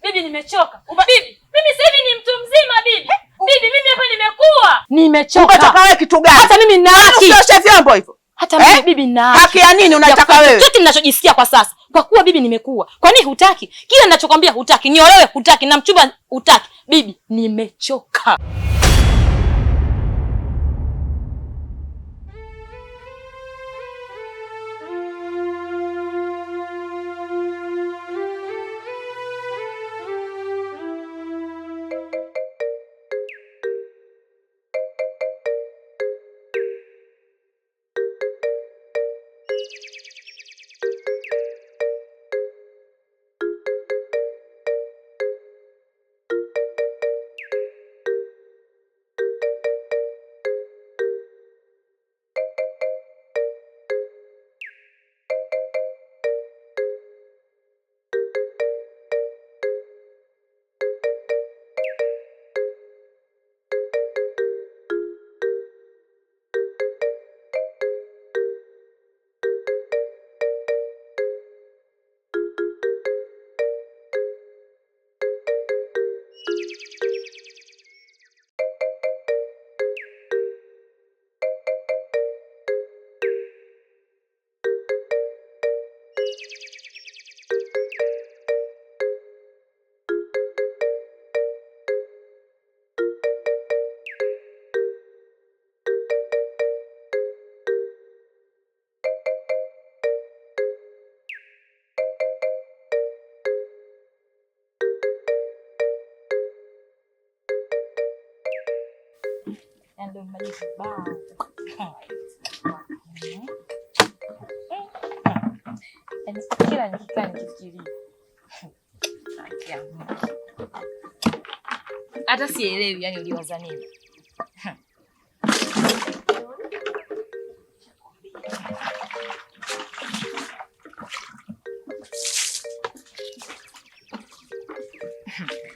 Bibi nimechoka. Bibi, mimi sasa hivi ni mtu mzima bibi. Bibi, mimi hapa nimekuwa. Nimechoka. Unataka wewe kitu gani? Hata mimi nina haki. Usioshe vyombo hivyo. Hata mimi bibi nina haki. Haki ya nini unataka wewe? Chochote ninachojisikia kwa sasa. Kwa kuwa bibi nimekuwa. Kwa nini hutaki? Kila ninachokwambia hutaki. Niolewe hutaki na mchumba hutaki. Bibi, nimechoka. Kila nikikaa nikifikiria hata sielewi, yani uliwaza nini?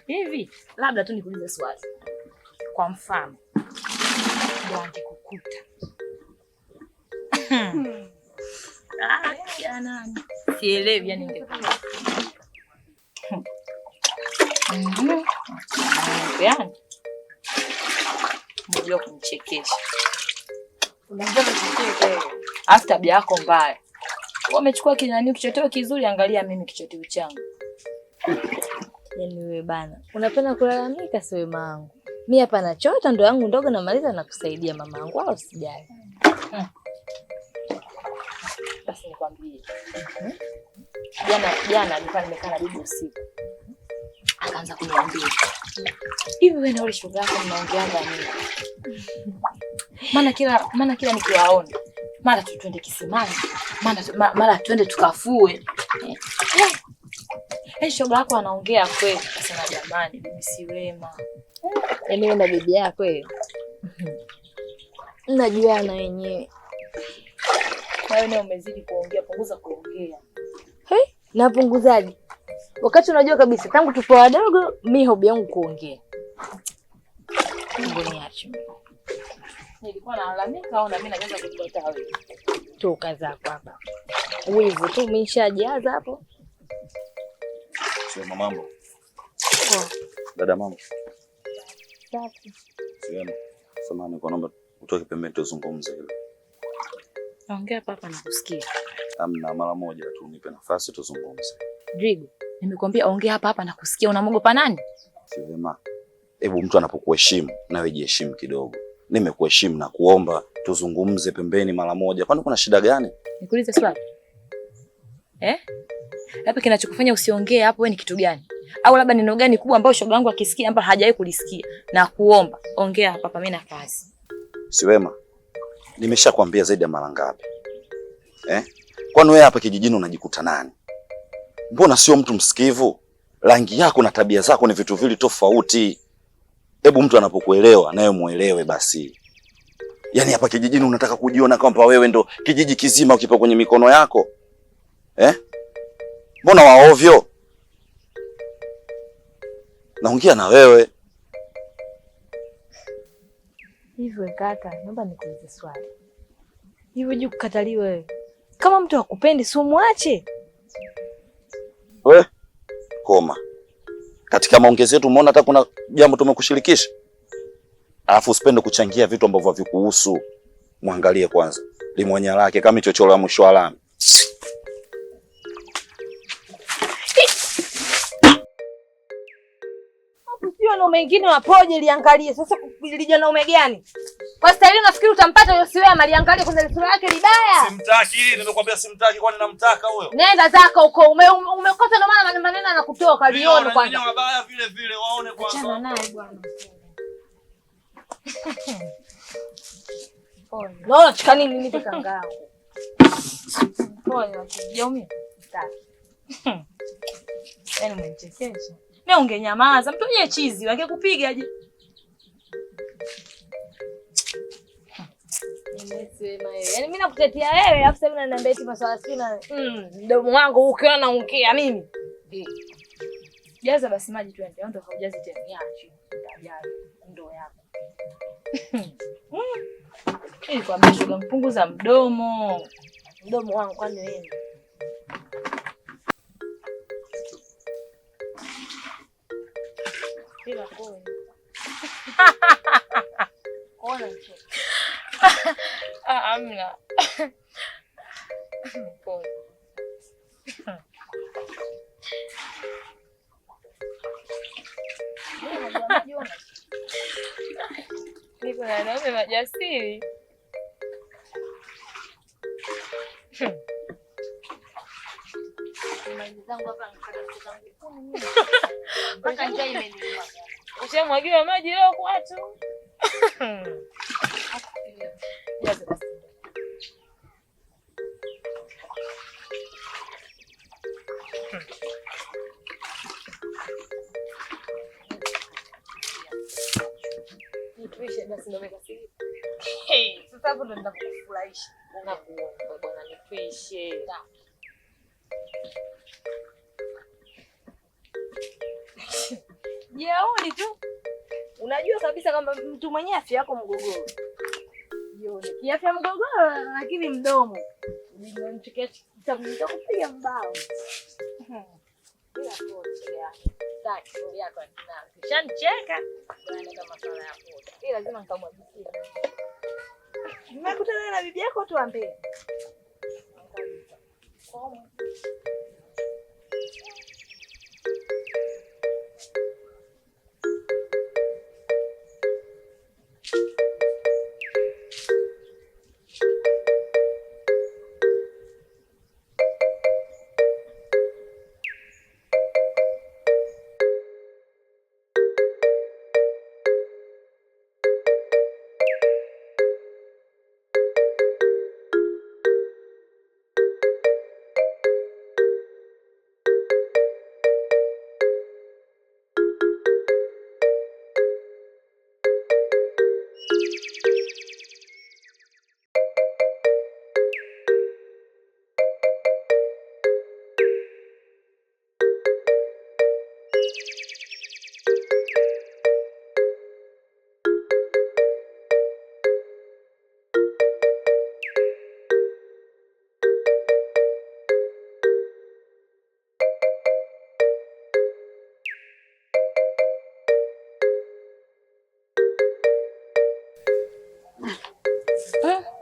Hivi labda tu nikuulize swali, kwa mfano ndo angekukuta nani? Sielewi yani ingekuwa yani unajua kunichekesha. Alafu tabia yako mbaya. Wamechukua kinani kichoteo kizuri, angalia mimi kichoteo changu. Yaani wewe bana, unapenda kulalamika siwe mamangu. Mimi hapa nachota ndo yangu ndogo namaliza na kusaidia mamangu, wala usijali. Basi nikwambie. Jana nilikuwa nimekaa na bibi usiku. Akaanza kuniambia, hivi wewe na yule shoga yako mnaongeaga nini? Maana kila nikiwaona, mara tu twende kisimani, mara twende tukafue. Shoga yako anaongea kweli. Nasema jamani, bibi si wema. Yaani wewe na bibi yako wewe. Mnajuana wenyewe. Kwa hiyo umezidi kuongea, punguza kuongea. Hey, napunguzaje? Wakati unajua kabisa tangu tupo wadogo mimi hobi yangu kuongea. Mungu niache. Nilikuwa nalalamika au na mimi naanza kujileta wewe. Toka zako hapa. Wivu tu umeshajaza hapo. Sio mambo. Dada mambo. Safi. Sio. Samahani kwa naomba utoke pembeni tuzungumze hilo. Ongea papa nakusikia. Amna, mara moja tu nipe nafasi tuzungumze. Drigo, nimekuambia ongea hapa hapa nakusikia, unamwogopa nani? Sio wema. Hebu mtu anapokuheshimu nawe jiheshimu kidogo. Nimekuheshimu na kuomba tuzungumze pembeni mara moja. Kwani kuna shida gani? Nikuulize swali. Labda kinachokufanya usiongee hapo wewe ni kitu gani? Au labda neno gani kubwa ambalo shoga yangu akisikia ambalo hajawahi kulisikia? Na kuomba ongea hapa hapa, mimi na kazi. Si wema. Nimeshakwambia zaidi ya mara ngapi? Kwani wewe hapa kijijini unajikuta nani? Mbona sio mtu msikivu? Rangi yako na tabia zako ni vitu vili tofauti. Hebu mtu anapokuelewa nawe muelewe basi. Yaani hapa kijijini unataka kujiona kwamba wewe ndo kijiji kizima ukipo kwenye mikono yako. Mbona waovyo? Naongea na wewe. Hivyo kaka, naomba nikuulize swali. Hivyo juu kukataliwa wewe. Kama mtu hakupendi si umwache. We, koma. Katika maongezi yetu umeona hata kuna jambo tumekushirikisha? Alafu usipende kuchangia vitu ambavyo havikuhusu. Muangalie kwanza limwanya lake kama chochoro ya mwisho wa lami. Sio wanaume wengine wapoje, liangalie sasa lijanaume gani? Kwa staili unafikiri utampata huyo siwema, liangalie kwanza sura yake libaya. Simtaki, nimekwambia simtaki, kwani namtaka huyo? Nenda zako huko, umekosa ndio maana maneno yanakutoka, lione kwanza. Wabaya vile vile waone kwanza. Achana naye bwana. Pole. Naona chika nini nipe kanga yangu. Pole, hujaumia? Sitaki. Yaani umenichekesha. Mimi ungenyamaza, mtu mwenye chizi wangekupiga je? Nimesema wewe. Yaani mimi nakutetea wewe, alafu sasa unaniambia eti maswala sio na mdomo wangu ukiona naongea mimi. Jaza basi maji twende, au ndo haujazi tena? Niache. Nitajaza ndoo yako. Ili kwambia shoga, mpunguza mdomo. Mdomo wangu kwani wewe? Bila koni. Kona. Ah, amna. Pole. Niko na wanaume majasiri. Mpaka njaa imeniuma. Ushamwagiwa maji leo kwatu. Jaza basi. Nituishe basi ndio umekasirika. Hey, Sasa hapo ndo nitakufurahisha. nakuomba bwana nitwishe. Jeuri tu. Unajua kabisa kwamba mtu mwenye afya yako mgogoro. Jione. Kiafya mgogoro lakini mdomo. Nitakupiga mbao. Bila pole shoga yako. Sitaki pole yako ya kinafiki. Ushanicheka. Bwana kama swala ya pole. Hii lazima nikamwagizie. Nimekutana na bibi yako tuambie.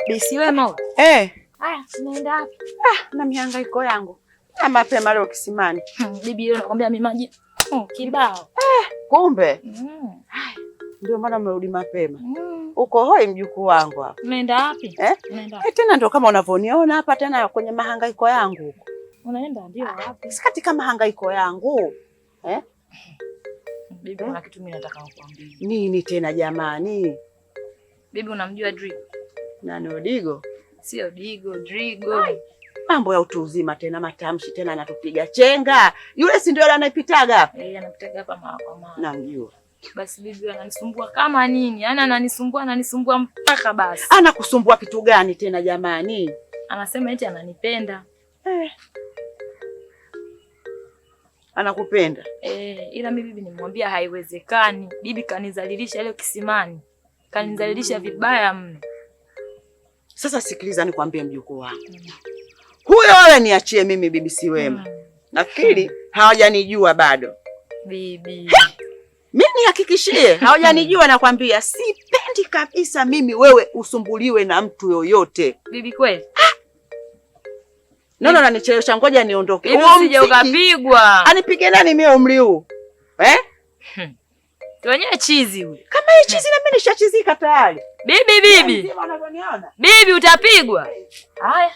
Bisi wema huyo. Eh, Haya, tunaenda wapi? na mihangaiko yangu. Na mapema leo kisimani. Bibi leo nakwambia mimi maji kibao. Kumbe Mm. ndio maana umerudi mapema. Mm. Uko hoi mjukuu wangu hapa. Unaenda wapi? Eh? Unaenda Eh, tena ndio kama unavyoniona hapa tena kwenye mahangaiko yangu huko. Unaenda ndio wapi? Si katika mahangaiko yangu. Bibi, kuna kitu mimi nataka kukuambia. Nini tena jamani? Bibi, unamjua Drigo? Nani Odigo? Sio Digo, Drigo. Mambo ya utu uzima tena matamshi tena anatupiga chenga. Yule si ndio yule anayepitaga hapa? Eh, anapitaga hapa mara kwa mara. Namjua. Basi bibi ananisumbua kama nini? Yaani ananisumbua mpaka basi. Anakusumbua kitu gani tena jamani? Anasema eti ananipenda. Eh. Anakupenda. Eh, ila mimi bibi nimwambia haiwezekani. Bibi kanizalilisha leo kisimani. Kanizalilisha vibaya mno. Sasa sikiliza nikwambie mjukuu wangu. Huyo wewe niachie mimi bibi si wema. Nafikiri hawajanijua bado. Bibi. Mimi nihakikishie, hawajanijua nakwambia, sipendi kabisa mimi wewe usumbuliwe na mtu yoyote. Bibi kweli? Ah! Nono nanichelewesha, ngoja niondoke. Bibi usije ukapigwa. Anipige nani mimi umri huu? Eh? Tuonyeshe chizi huyu. Kama hii chizi na mimi nishachizika tayari. Bibi bibi. Bibi utapigwa. Haya.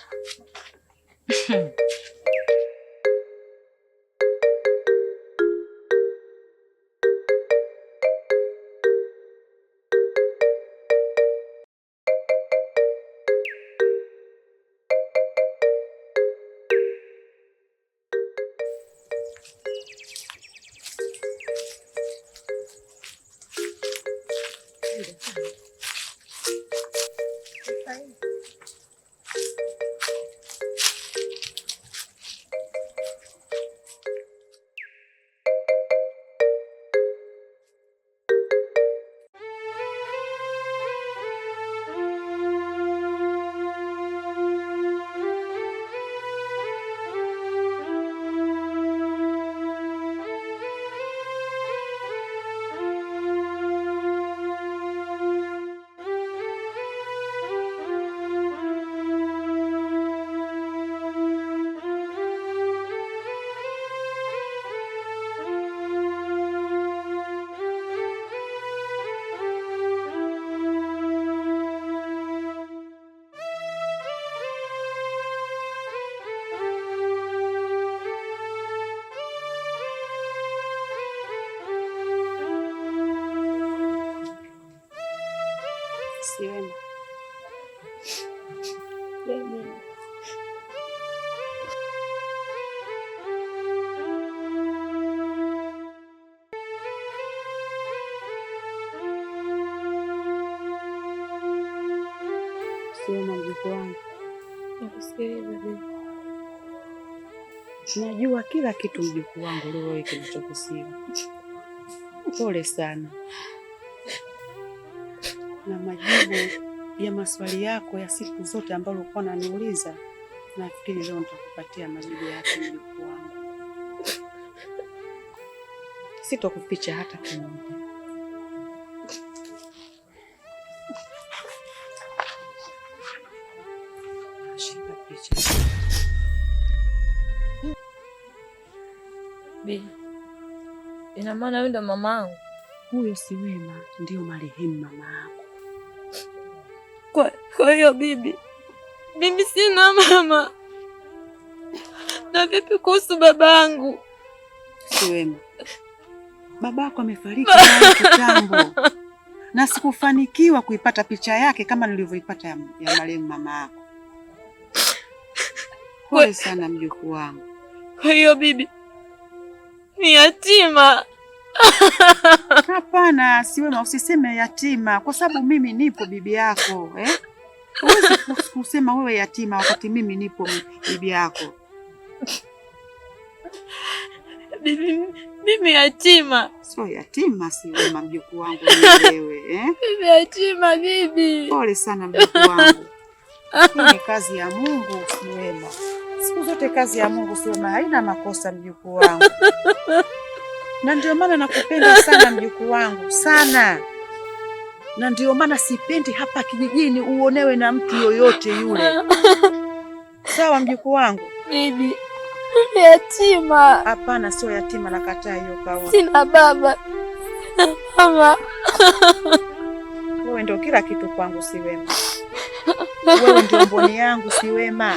Siwema. Siwema mjukuu wangu. Nakusikiliza bibi. Najua kila kitu mjukuu wangu leo wewe kilichokusiba. Pole sana. Na majibu ya maswali yako ya siku zote ambayo ulikuwa unaniuliza, nafikiri leo nitakupatia majibu yake mjukuu wangu. Sitokuficha hata kimoja. Shika picha. Bi, ina maana huyu ndo mamangu? Huyo si Wema, ndio marehemu mama yako. Kwa hiyo bibi, mimi sina mama. Na vipi kuhusu babangu? Si Wema, babako amefariki kitambo. Na sikufanikiwa kuipata picha yake kama nilivyoipata ya marehemu mama yako. Pole sana mjukuu wangu. Kwa hiyo bibi, ni yatima. Hapana, si Wema, usiseme yatima kwa sababu mimi nipo bibi yako, eh? Huwezi kusema wewe yatima wakati mimi nipo bibi yako. Bibi, mimi yatima. Sio yatima, si Wema mjukuu wangu wewe, eh? Mimi yatima bibi. Pole sana mjukuu wangu. Hii ni kazi ya Mungu, si Wema. Siku zote kazi ya Mungu si Wema haina makosa mjukuu wangu. Na ndio maana nakupenda sana mjukuu wangu, sana. Na ndio maana sipendi hapa kijijini uonewe na mtu yoyote yule. Sawa mjukuu wangu? Bibi, mimi yatima. Hapana, sio yatima, nakataa hiyo kauli. Sina baba, sina mama. Wewe ndio kila kitu kwangu, si Wema. Wewe ndio mboni yangu, si Wema.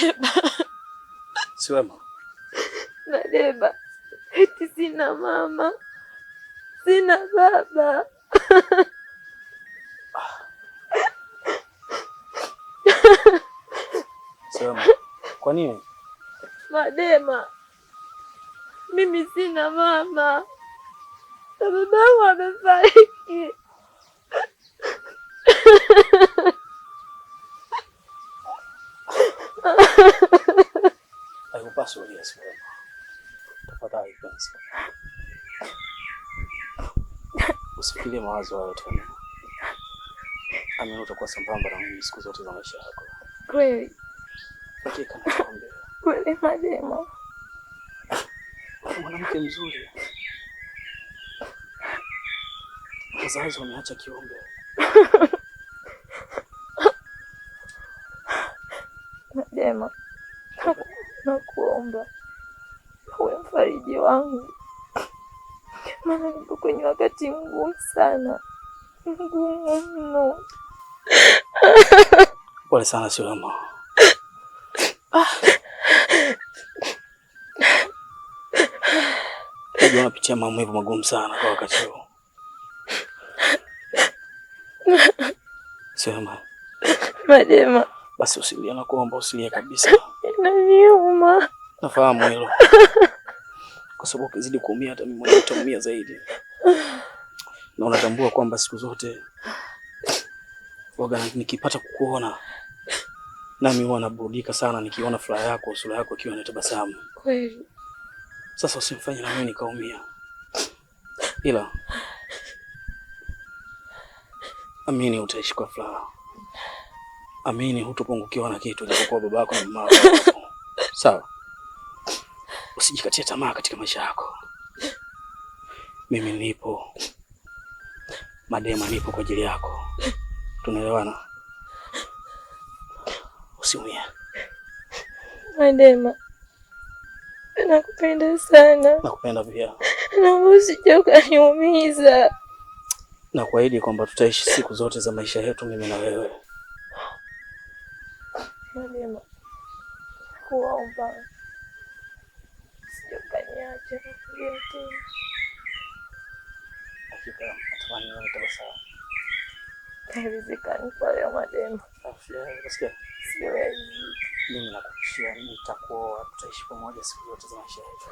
Madeba. Siwema. Madeba, eti sina mama, sina baba. Siwema, kwa nini? Madema, mimi sina mama na babangu amefariki. Haikupaswi ulie, Siwema. Tafadhali penzi, usifikirie mawazo hayo tena. Amini utakuwa sambamba na mimi siku zote za maisha yako. Kweli Hakika nakwambia. kweli Madema, Mwanamke mzuri, wazazi wameacha kiumbe. Madema, nakuomba uwe mfariji wangu, maana nipo kwenye wakati mgumu sana, mgumu mno. Pole sana Siwema. Najua unapitia maumivu magumu sana kwa wakati huu. Siwema, Madema, basi usilie, nakuomba usilie kabisa. inaniuma. Nafahamu hilo, kwa sababu ukizidi kuumia hata mimi mwenyewe nitaumia zaidi, na unatambua kwamba siku zote waga nikipata kukuona nami huwa naburudika sana nikiona furaha yako, sura yako ikiwa inatabasamu. Kweli Sasa usimfanye na mimi nikaumia, ila amini utaishi kwa furaha, amini hutopungukiwa na kitu, japokuwa babako na mama yako. Sawa, usijikatie tamaa katika maisha yako. Mimi nipo, Madema, nipo kwa ajili yako. Tunaelewana? Usiumie. Madema, nakupenda sana, Nakupenda pia, naomba usije ukaniumiza. na kuahidi kwamba tutaishi siku zote za maisha yetu, mimi na wewe. Madema, nakuomba usije ukaniacha nakulia tena. Hakika natamani nione tabasamu. Haiwezekani kwa leo Madema, Unasikia? siwezi. Mimi nakuhakikishia nitakuoa, tutaishi pamoja siku zote za maisha yetu.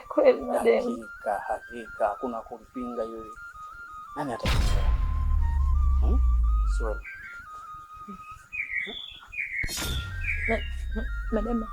Kweli Madema, Hakika, hakika, hakuna kumpinga yule. Nani atapinga? Hmm? Sio. Madema.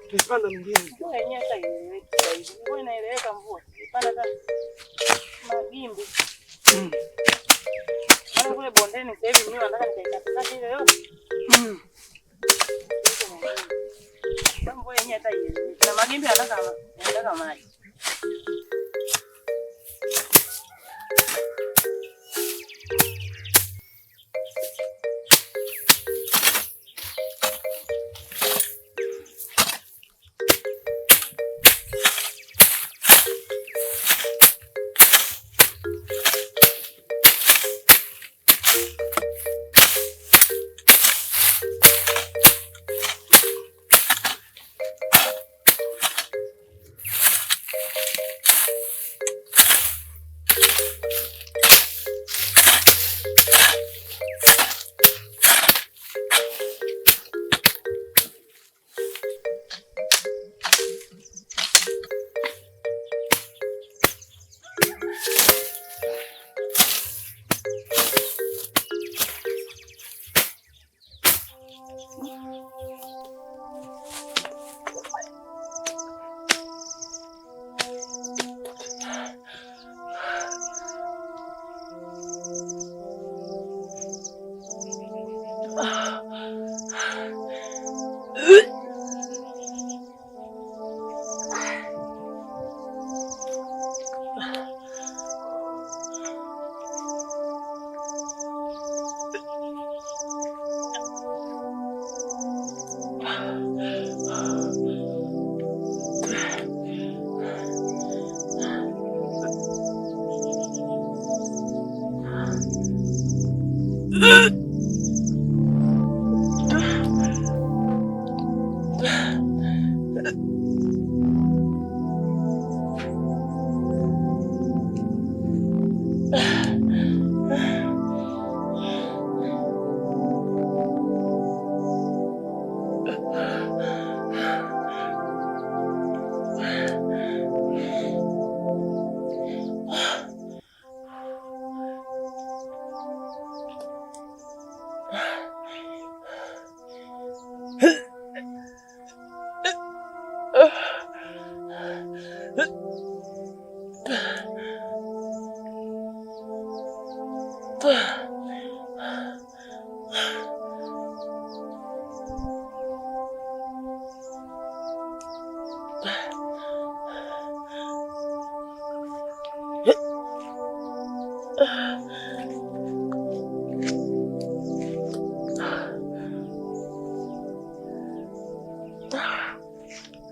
Tulipanda mjini. Mvua yenyewe hata haieleweki sasa hivi. Mvua inaeleweka mvua. Tulipanda hata magimbi. Maana kule bondeni sasa hivi mimi nataka nikaikatakate ile yote. Sasa mvua yenyewe hata haieleweki. Na magimbi yanataka maji.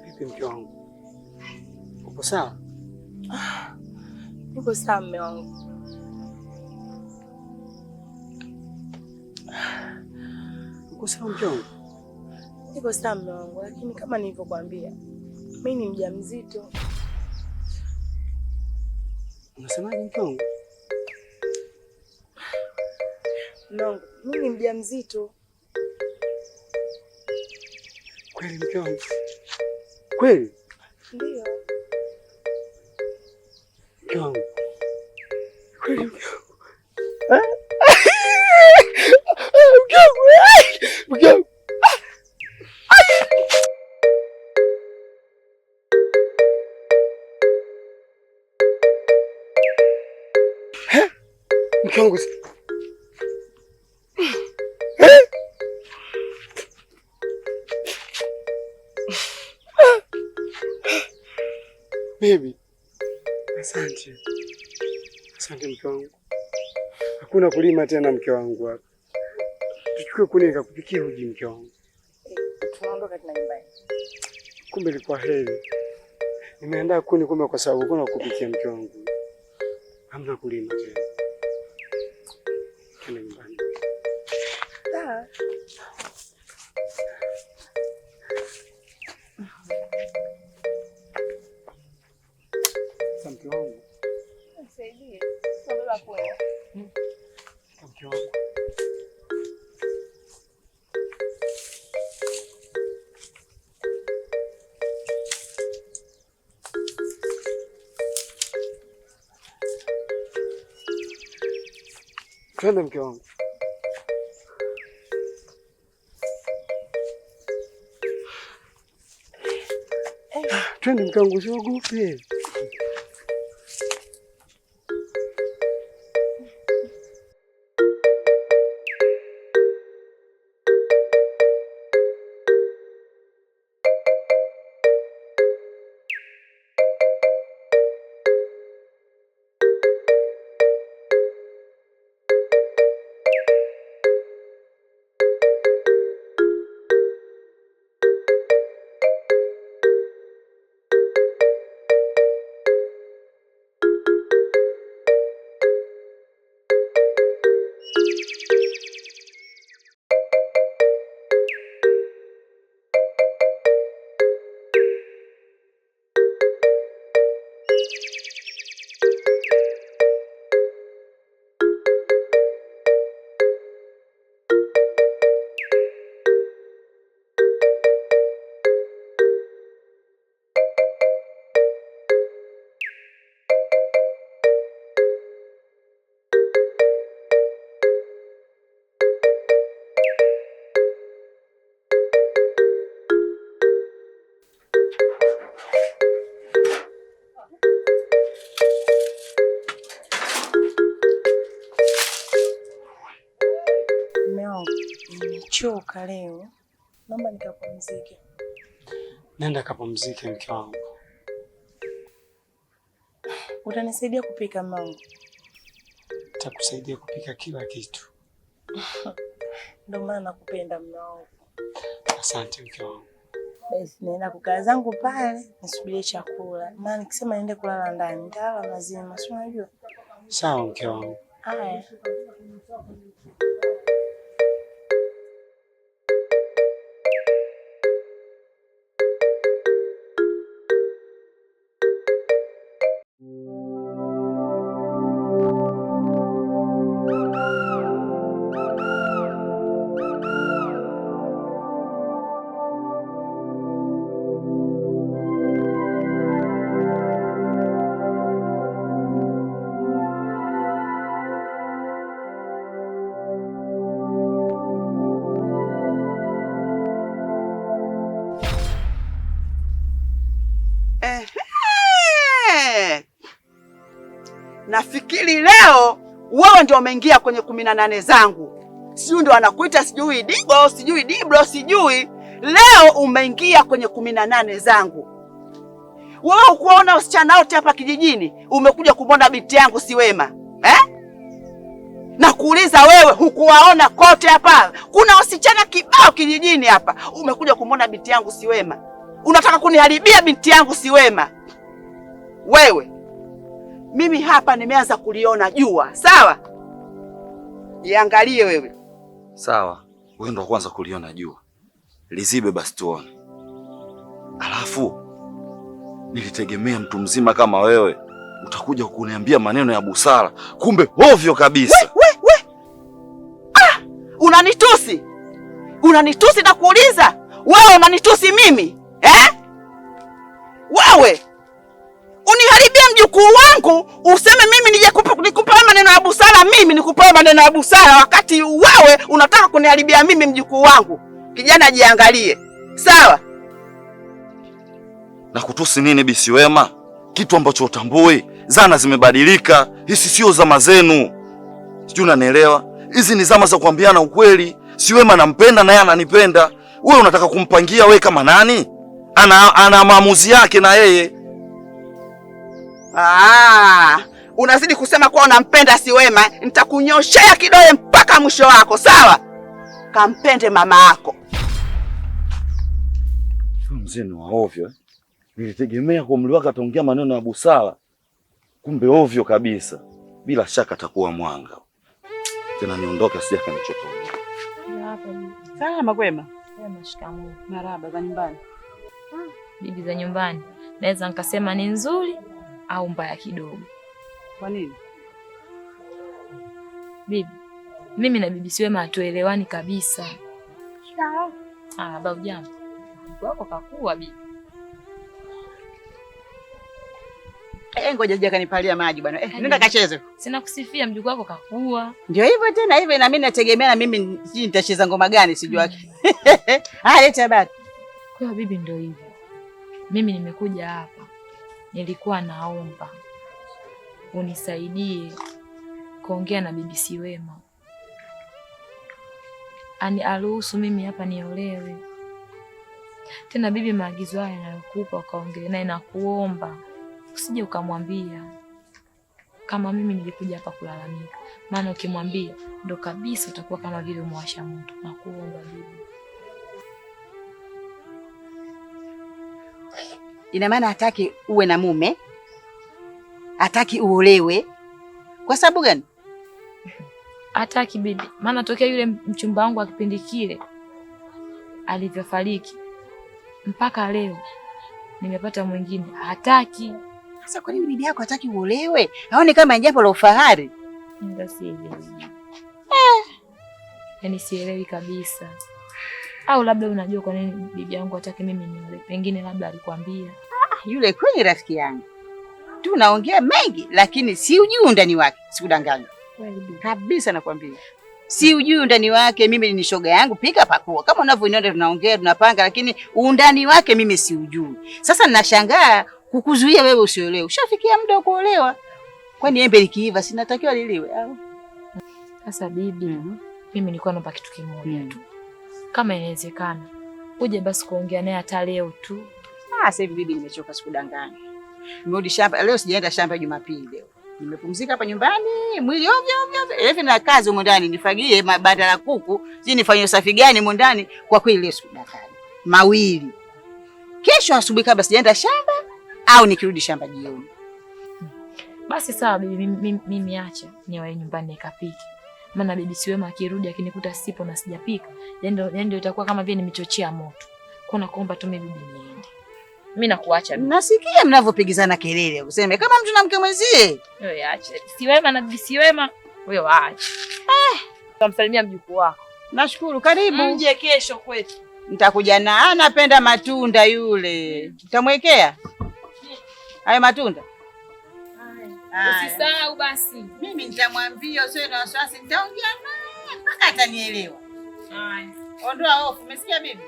Vipi mke wangu? Uko sawa? Niko sawa mume wangu. Uko sawa mke wangu? Niko sawa mume wangu, lakini kama nilivyokuambia, mimi ni mjamzito. Unasemaje mke wangu? Mume wangu, mimi ni mjamzito. Kweli mke wangu? Kweli? Ndio. Mke wangu. Kweli mke wangu. Mke wangu. Mke wangu. Mke wangu. Baby, asante. Asante mke wangu. Hakuna kulima tena mke wangu hapa. Tuchukue kuni nikakupikia uji mke wangu. Tunaondoka tena nyumbani. Kumbe ilikuwa heri. Nimeandaa kuni kumbe kwa sababu kuna kupikia mke wangu. Hamna kulima tena. Tena nyumbani. Sawa. Sasa mke wangu. Nisaidie. Baba kuni. Mke wangu. Twende mke wangu. Twende mke wangu, usiogope. Nimechoka leo. Naomba nikapumzike. Nenda kapumzike mke wangu. Utanisaidia kupika mangu? Nitakusaidia kupika kila kitu. Ndio maana nakupenda mume wangu. Asante mke wangu. Basi naenda kukaa zangu pale nisubirie chakula. Maana nikisema niende kulala ndani nitalala mazima, si unajua? Sawa mke wangu. Haya. Ehe. Nafikiri leo wewe ndio umeingia kwenye 18 zangu. Sijui ndio anakuita sijui Digo, sijui Diblo, sijui. Leo umeingia kwenye 18 zangu. Wewe ukuona wasichana wote hapa kijijini, umekuja kumwona binti yangu Siwema. Eh? Na kuuliza wewe hukuwaona kote hapa? Kuna wasichana kibao kijijini hapa. Umekuja kumwona binti yangu Siwema. Unataka kuniharibia binti yangu Siwema. Wewe, mimi hapa nimeanza kuliona jua, sawa? Jiangalie wewe. Sawa, wewe ndo kwanza kuliona jua. Lizibe basi tuone. Alafu nilitegemea mtu mzima kama wewe utakuja kuniambia maneno ya busara, kumbe ovyo kabisa. We. Ah, unanitusi. Unanitusi na kuuliza? Wewe unanitusi mimi? Eh? Wewe uniharibia mjukuu wangu, useme mimi nije nikupe maneno ya busara, mimi nikupe maneno ya busara wakati wewe unataka kuniharibia mimi mjukuu wangu. Kijana jiangalie. Sawa? Na kutusi nini Bi Siwema? Kitu ambacho utambui, zana zimebadilika, hizi sio zama zenu. Sijui unanielewa? Hizi ni zama za kuambiana ukweli. Siwema nampenda na yeye ananipenda. Wewe unataka kumpangia wewe kama nani? Ana maamuzi yake na yeye. Ah, unazidi kusema kuwa unampenda Siwema, nitakunyoshea kidole mpaka mwisho wako, sawa? Kampende mama yako. Mzee ni wa ovyo eh? Nilitegemea kwa umri wake ataongea maneno ya busara, kumbe ovyo kabisa. Bila shaka atakuwa mwanga. Tena niondoke asije akanichoka. Salama kwema? Kwema, shikamoo. Marhaba za nyumbani. Bibi za nyumbani naweza nikasema ni nzuri au mbaya kidogo. Kwa nini? Bibi, mimi na bibi Siwema hatuelewani kabisa. Sawa. Ah, babu jambo. Wako kakua bibi. Ngoja sija kanipalia maji bwana. Nenda kacheze. Sina kusifia, mjukuu wako kakua. Ndio hivyo tena hivyo, na mimi nategemea na mimi sijui nitacheza ngoma gani sijui yake. Ah, leta habari. Kwa bibi ndio hivyo. Mimi nimekuja hapa. Nilikuwa naomba unisaidie kuongea na bibi Siwema. Ani aruhusu mimi hapa niolewe. Tena bibi, maagizo haya ninayokupa ukaongee naye, nakuomba usije ukamwambia kama mimi nilikuja hapa kulalamika. Maana ukimwambia ndo kabisa utakuwa kama vile umewasha moto. Nakuomba bibi. Ina maana hataki uwe na mume, hataki uolewe. Kwa sababu gani? Hataki bibi, maana tokea yule mchumba wangu wa kipindi kile alivyofariki mpaka leo nimepata mwingine, hataki. Sasa kwa nini bibi yako hataki uolewe? Haoni kama jambo la ufahari? Ndio sielewi. Yaani sielewi kabisa. Au labda unajua kwa nini bibi yangu hataki mimi niolewe? Pengine labda alikwambia. Ah, yule kweli rafiki yangu. Tunaongea mengi lakini si ujui undani wake, sikudanganya. Kabisa nakwambia. Si ujui undani wake, mimi ni shoga yangu, pika pakua. Kama unavyoniona tunaongea, tunapanga, lakini undani wake mimi si ujui. Sasa ninashangaa kukuzuia wewe usiolewe. Ushafikia muda wa kuolewa. Kwani embe likiiva sinatakiwa liliwe au? Sasa bibi, mimi nilikuwa naomba kitu kimoja tu. Kama inawezekana uje basi kuongea naye hata leo tu. Ah, sasa hivi bibi, nimechoka, sikudanganya. Nimerudi shamba leo, sijaenda shamba Jumapili leo. Nimepumzika hapa nyumbani, mwili ovyo ovyo. Hivi na kazi humu ndani, nifagie mabanda la kuku, sijui nifanye usafi gani humu ndani. Kwa kweli leo sikudanganya. Mawili. Kesho asubuhi kabla sijaenda shamba au nikirudi shamba jioni. Basi sawa bibi, mimi acha niwae nyumbani nikapike. Maana bibi Siwema akirudi akinikuta sipo na sijapika, yaani ndio itakuwa kama vile nimechochea moto. Kwa nakuomba tu mimi bibi niende. Mimi nakuacha bibi. Nasikia mnavyopigizana kelele, useme kama mtu na mke mwenzie. Wewe acha. Siwema na bibi Siwema, wewe waache. Tamsalimia mjukuu wako. Nashukuru, karibu. Mje kesho kwetu. Nitakuja na anapenda matunda yule. Utamwekea hayo matunda? Usisahau basi. Mimi nitamwambia, usiwe na wasiwasi, nitaongea naye mpaka atanielewa. Haya. Ondoa hofu, umesikia bibi?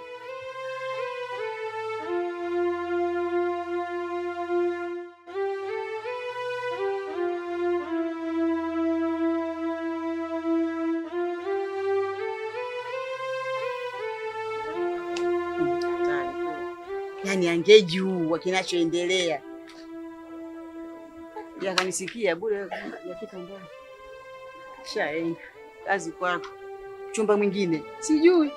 Yaani angejua kinachoendelea. Yakanisikia bure, yafika mbali. Shaenda kazi kwako, chumba mwingine sijui.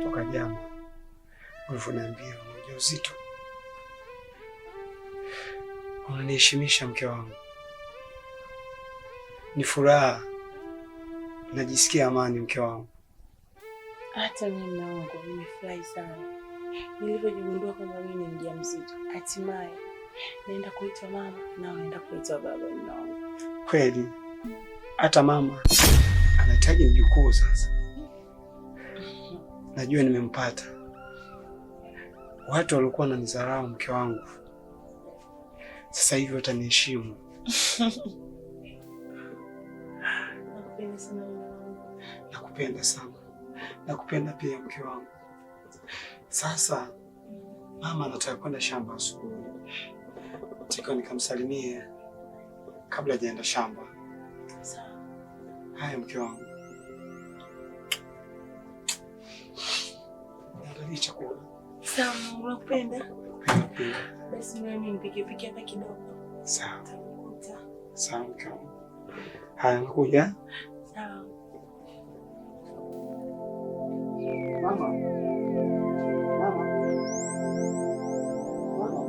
Toka jana ulivyoniambia una ujauzito, unaniheshimisha mke wangu, ni furaha, najisikia amani mke wangu. Hata mimi mume wangu nimefurahi sana nilivyojigundua kwamba mimi ni mjamzito. Hatimaye naenda kuitwa mama na naenda kuitwa baba. Mume wangu Kweli hata mama anahitaji mjukuu sasa. Najua nimempata. Watu waliokuwa wananidharau mke wangu sasa hivi wataniheshimu. Nakupenda sana mume wangu. Nakupenda sana, nakupenda pia mke wangu. Sasa mama anataka kwenda shamba asubuhi, nataka nikamsalimie kabla hajaenda shamba. Sawa. Haya mke wangu, niandalie chakula. Sawa Mungu, nakupenda. Nakupenda pia. Basi mimi nipike pike hapa kidogo. Sawa Utakuta. sawa mke wangu. Haya, nakuja. Sawa. Mama. Mama. Mama.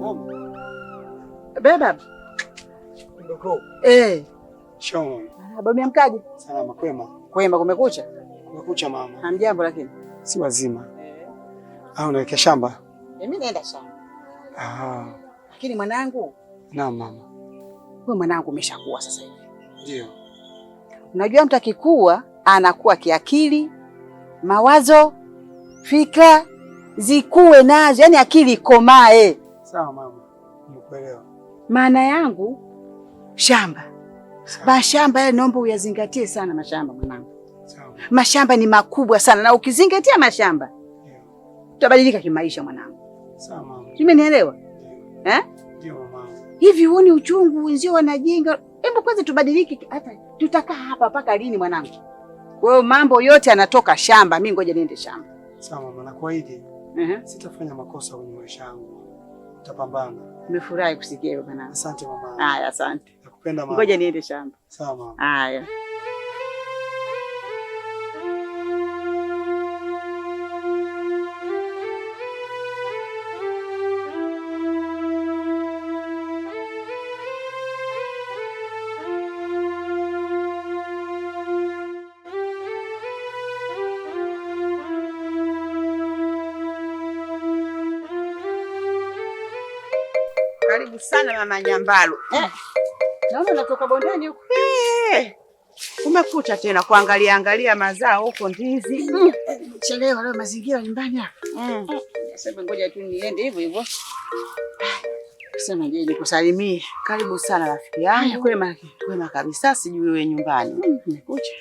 Mama. Beba. Mdogo. Eh. Shikamoo. Baba, umeamkaje? Salama, kwema. Kwema, kumekucha? Kumekucha mama. Hamjambo lakini. Si wazima. Ah, unaelekea shamba? Mimi naenda shamba. Ah, Lakini mwanangu, naam mama. wewe mwanangu umeshakuwa sasa hivi. Ndio. Unajua mtu akikua anakuwa kiakili, mawazo, fikra zikuwe nazo, yani akili ikomae. Sawa mama. Nimekuelewa. Maana yangu shamba, Sawa. mashamba yale naomba uyazingatie sana mashamba mwanangu. Sawa. Mashamba ni makubwa sana na ukizingatia mashamba Ndio. utabadilika kimaisha mwanangu. Sawa mama. Umenielewa? Ndio. Eh? Ndio mama. Hivi huoni uchungu wenzio wanajenga? Hebu kwanza tubadilike, hata tutakaa hapa mpaka lini mwanangu? Kwa hiyo mambo yote yanatoka shamba, mimi ngoja niende shamba. Sawa mama, nakuahidi sitafanya makosa kwenye maisha yangu. Nitapambana. Nimefurahi kusikia hilo mwanangu. Asante mama. Haya, asante. Nakupenda mama. Ngoja niende shamba. Sawa mama. Haya. Karibu sana mama Nyambalo. Naona unatoka bondeni huko. Umekuta tena kuangalia angalia mazao huko ndizi. Chelewa leo mazingira nyumbani hapa. Sasa ngoja tu niende hivyo hivyo. Sema je, nikusalimie. Karibu sana rafiki Haya, yangu. kwema. Kwema kabisa, sijui wewe nyumbani. Nikucha.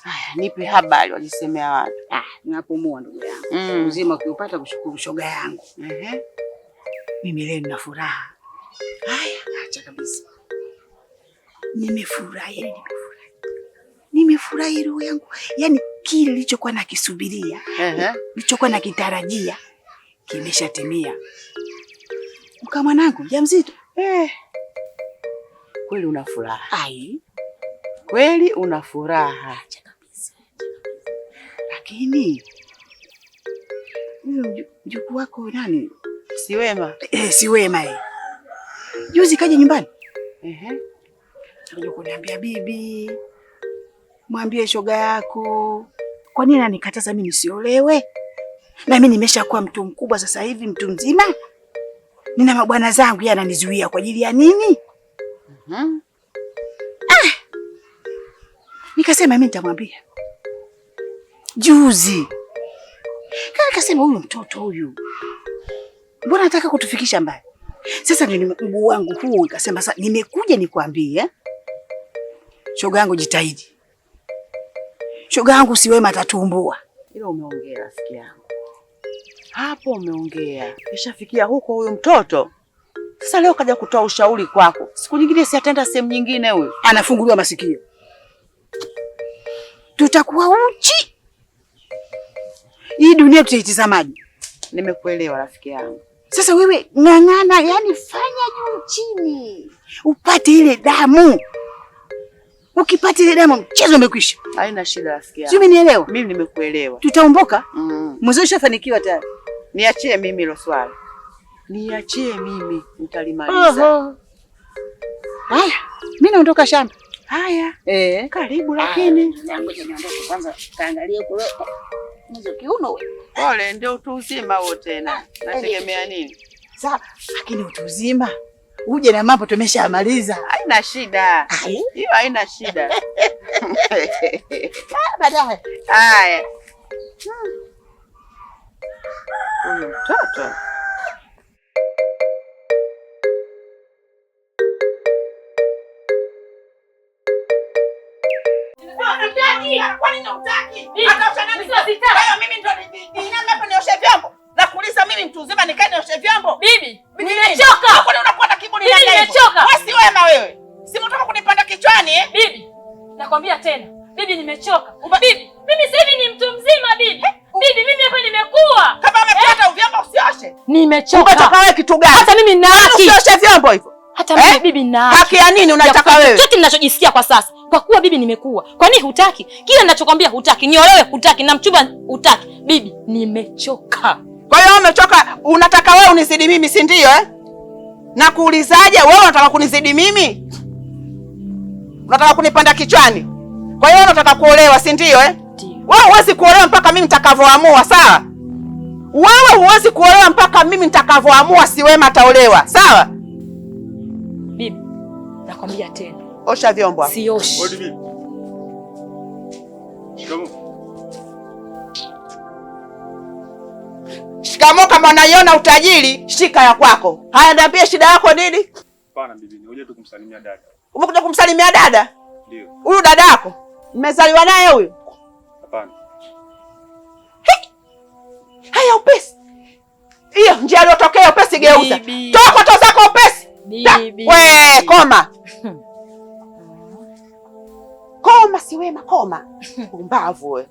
Haya, nipe habari wajisemea watu. Ah, ninapumua ndugu yangu. Uzima ukiupata kushukuru shoga yangu. Ehe. Mimi leo nina furaha. Haya, Acha kabisa. Nimefurahi, yani nimefurahi. Nimefurahi roho yangu. Yaani kile nilichokuwa nakisubiria, Ehe. nilichokuwa nakitarajia kimeshatimia. Mka mwanangu mjamzito. Eh. Kweli una furaha. Ai, Kweli una furaha. acha kabisa. Lakini huyo mjukuu wako nani? Si wema. Eh, si wema eh. Juzi kaja nyumbani. Ehe. Akaja kuniambia bibi, mwambie shoga yako. Kwa nini ananikataza mimi nisiolewe? Na mimi nimeshakuwa mtu mkubwa sasa hivi, mtu mzima. Nina mabwana zangu, yeye ananizuia kwa ajili ya nini? Mhm. Nikasema mimi nitamwambia. Juzi. Nikasema huyu mtoto huyu. Mbona anataka kutufikisha mbali? Sasa ndio mguu wangu huu, nikasema sasa nimekuja nikwambie. Shoga yangu jitahidi. Shoga yangu si wema atatumbua. Ila umeongea rafiki yangu. Hapo umeongea. Kishafikia huko huyu mtoto. Sasa leo kaja kutoa ushauri kwako. Siku nyingine si ataenda sehemu nyingine huyu. Anafunguliwa masikio. Tutakuwa uchi. Hii dunia tutaitazamaje? Nimekuelewa rafiki yangu. Sasa wewe ng'ang'ana, yani fanya juu chini upate ile damu. Ukipata ile damu mchezo umekwisha. Haina shida rafiki Sio, yangu. umenielewa? Mimi nimekuelewa. Tutaumbuka. Mm. Mzee ushafanikiwa tayari. Niachie mimi hilo swali. Niachie mimi nitalimaliza. Haya, mimi naondoka shamba. Haya, Eh. karibu lakini. Ngoja niondoke kwanza kaangalie kule. Hizo kiuno wewe. Pole, ndio utu uzima huo tena. Nategemea nini? Sawa, lakini utu uzima uje na mambo tumeshamaliza. Haina shida. Ai. Hiyo haina shida. Baadaye. Haya. Huyu mtoto. Kwa nini hutaki? Ataosha nani? Kwa hiyo mimi ndo niiname hapa nioshe vyombo? Nakuuliza mimi mtu mzima nikae nioshe vyombo? Bibi, Bibi, nimechoka. Kwani unakuwa na kiburi Bibi, namna hivyo? nimechoka. Wewe si wema wewe. Si mtaka kunipanda kichwani eh? Bibi, nakwambia tena. Bibi, nimechoka. Bibi, mimi sasa hivi ni mtu mzima bibi. Bibi, mimi hapa nimekuwa. Kama umepata vyombo usioshe. Nimechoka. Umetoka wewe kitu gani? Hata mimi nina haki. Usioshe vyombo hivyo. Hata mimi bibi nina haki. Haki ya nini unataka Ya kufanya wewe? Chochote ninachojisikia kwa sasa. Kwa kuwa bibi nimekuwa. Kwa nini hutaki? Kila ninachokwambia hutaki. Niolewe hutaki na mchumba hutaki. Bibi, nimechoka. Kwa hiyo umechoka, unataka wewe unizidi mimi si ndio eh? Na kuulizaje wewe unataka kunizidi mimi? Unataka kunipanda kichwani? Kwa hiyo unataka kuolewa si ndio eh? Ndio. Wewe huwezi kuolewa mpaka mimi nitakavyoamua, sawa? Wewe huwezi kuolewa mpaka mimi nitakavyoamua, si wema ataolewa, sawa? Bibi, nakwambia tena. Osha vyombo hapo. Sioshi. Odi bibi. Shikamoo. Shikamoo kama unaiona utajiri, shika ya kwako. Haya, niambie shida yako nini? Hapana bibi, nikuja tu kumsalimia dada. Umekuja kumsalimia dada? Ndio. Huyu dada yako mmezaliwa naye huyu? Hapana. Haya, upesi. Hiyo njia aliyotokea upesi, geuza. Bibi. Toa koto zako upesi. Bibi. We, koma. Koma si wema, koma. Pumbavu we.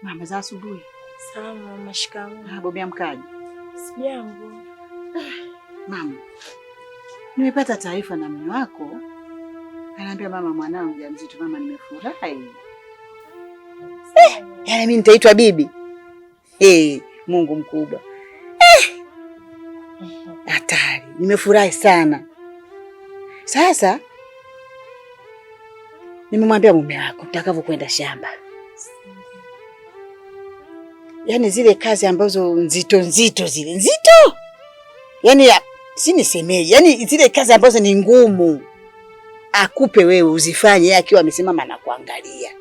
Mama, za asubuhi. Salama mama, shikamoo. Bobi amkaje? Sijambo. Mama, nimepata taarifa na mume wako. Anaambia mama, mwanao mjamzito. Mama, nimefurahi. Yaani mimi nitaitwa bibi. Mungu mkubwa. Hatari. Nimefurahi sana. Sasa nimemwambia mume wako nitakavyokwenda shamba. Yaani zile kazi ambazo nzito nzito zile nzito. Yaani si nisemeje? Yaani zile kazi ambazo ni ngumu akupe wewe uzifanye, yeye akiwa amesimama na kuangalia.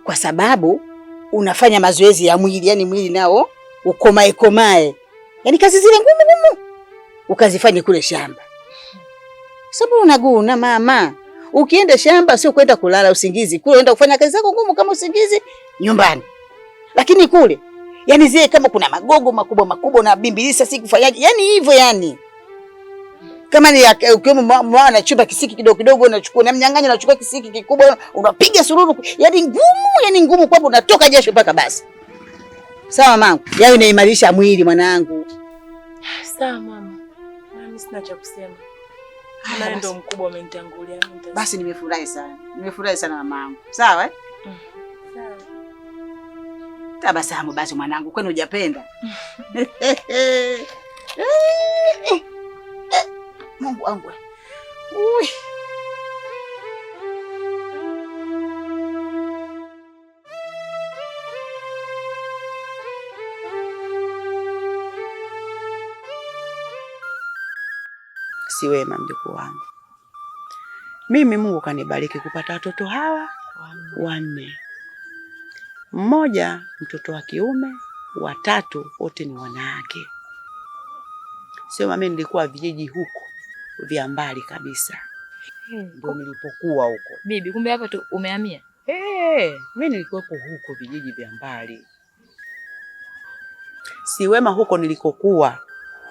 Kwa sababu unafanya mazoezi ya mwili, yani mwili nao ukomae komae. Yaani kazi zile ngumu ngumu ukazifanye kule shamba. Sababu unaguna mama. Ukienda shamba sio kwenda kulala usingizi, kule unaenda kufanya kazi zako ngumu kama usingizi nyumbani. Lakini kule yani zile kama kuna magogo makubwa makubwa na bimbilisa si kufanyaje? Yani hivyo yani. Kama ni ukiwemo mwana chumba kisiki kidogo kidogo unachukua na mnyang'anya unachukua kisiki kikubwa unapiga sururu, yani ngumu, yani ngumu kwa unatoka jasho mpaka basi. Sawa mamangu, yao inaimarisha mwili mwanangu. Sawa mama. Mimi sina cha kusema. Maana ndio mkubwa amenitangulia. Basi nimefurahi sana. Nimefurahi sana mamangu. Sawa eh? Sawa. Tabasamu basi mwanangu, kwani hujapenda? Mungu wangu. Ui. Si wema mjukuu wangu. Mimi Mungu kanibariki kupata watoto hawa wanne. Mmoja mtoto wa kiume, watatu wote ni wanawake. Sio mimi nilikuwa vijiji huko vya mbali kabisa. Ndio nilipokuwa huko. Bibi, kumbe hapa tu umehamia? Mimi nilikuwa huko vijiji vya mbali. Si wema huko nilikokuwa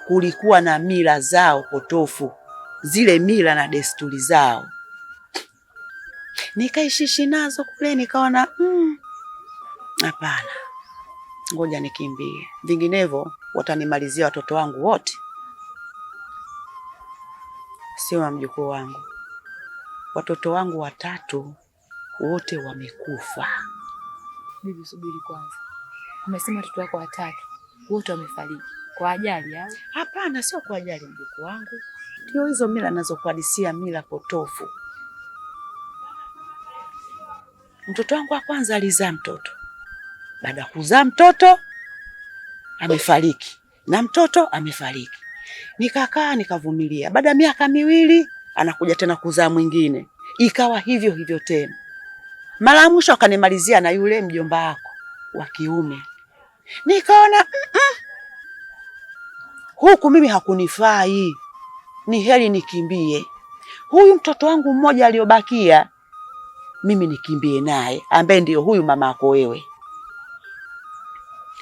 kulikuwa na mila zao potofu, zile mila na desturi zao. Nikaishishi nazo kule, nikaona hapana, ngoja nikimbie, vinginevyo watanimalizia watoto wangu wote. Sio mjukuu wangu, watoto wangu watatu wote wamekufa. Bibi, subiri kwanza. Umesema watoto wako watatu wote wamefariki kwa ajali au? Hapana, sio kwa ajali mjukuu wangu. Ndio hizo mila nazokuhadisia, mila potofu. Mtoto wangu wa kwanza alizaa mtoto. Baada kuzaa mtoto amefariki, na mtoto amefariki. Nikakaa nikavumilia. Baada ya miaka 2 anakuja tena kuzaa mwingine. Ikawa hivyo hivyo tena. Mara mwisho akanimalizia na yule mjomba wako wa kiume. Nikaona huku mimi hakunifai, ni heri nikimbie. Huyu mtoto wangu mmoja aliyobakia mimi nikimbie naye, ambaye ndio huyu mama yako wewe.